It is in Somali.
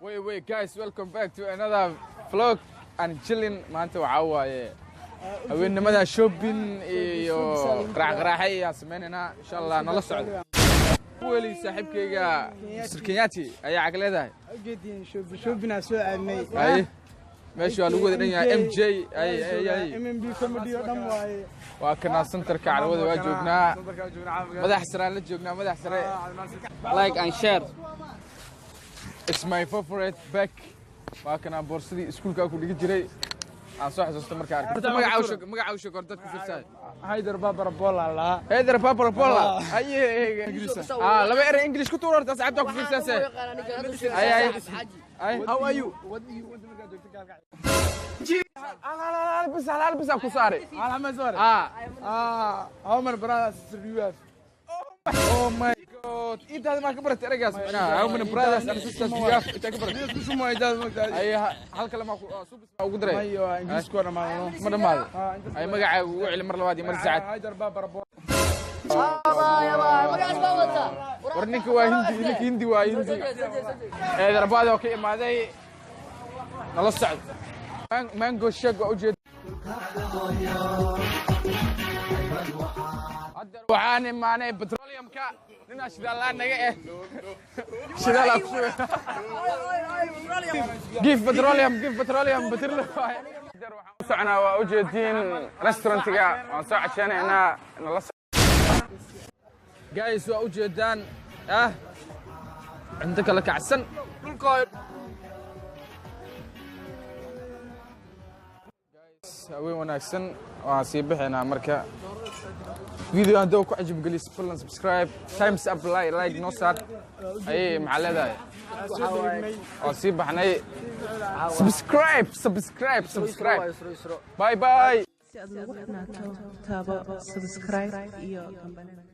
Wait, wait, guys, welcome back to another vlog and chilling. Maanta waxaa waaye haweennimada shopping iyo qaraac qaraaxay ayaan sameynaynaa, insha Allah. Nala socdo. Weli saaxiibkayga Mr Kenyati ayaa cag leedahay. Ujeediin, shopping shopping soo aadnay. Ay, meesha waa lagu wada dhan yahay, MJ ay ay ay. MMB comedy oo dhan waaye. Waa kanaa centerka carwada waa joognaa, madax sare aan la joognaa, madax sare. Like and share. It's my favorite bag. Waa kanaa boorsadii iskuulka ku dhigi jiray aan soo xasuusta markaa arkay. Magaca u sheeg, magaca u sheeg hor dadku fiirsaay. Haydar Babara Bola lahaa. Heather Papara Pola. Aye, ah, laba erey English ku tuur horta asxaabta ku fiirsaase. Ay ay ay, how are you? What do you want markaa joogto gaalka? Hal hal bis, hal hal bis aan ku saaray. Hal ma soo Ah. Ah, how many brothers do you have? Oh my God, intaada maa ka baratay ereygaas macnaha? How many brothers and sisters do you have? Intaa ka baratay? Isku ma idaad mogtahay. Ay, hal kale maa ku subis maa ugu daray? Mayo, Ingiriisku waa dhamaado. Ma dhamaaday. Ay, magacaaga ugu celi mar labaad iyo mar saddexaad. Haydar Babara Bola. War ninka waa Hindi, ninka Hindi waa Hindi. Eedarabaad oo ka imaaday, nala socdo. Mango shake waa ujeed. Hadda waxaan imaanay petroleumka, ninaa shidaallaan naga eh, shidaalaa ku shubay. Give petroleum, give petroleum, petroleum. Hadda waxaan u soconaa, waa ujeediin, restaurantiga waan soo casheenaynaa. Nala guys, waa ujeedaan, ah, cunto kala kacsan. Guys, haween wanaagsan, waan sii bixinaa. Marka video hadduu ku cajib gelis, fadlan subscribe, times up, like, like noo saar. Ayay, maxaa leedahay? Waan sii baxnay. Subscribe, subscribe, subscribe. Bye bye. Si aad nagu xidhnaato, taabo subscribe iyo gambaleel.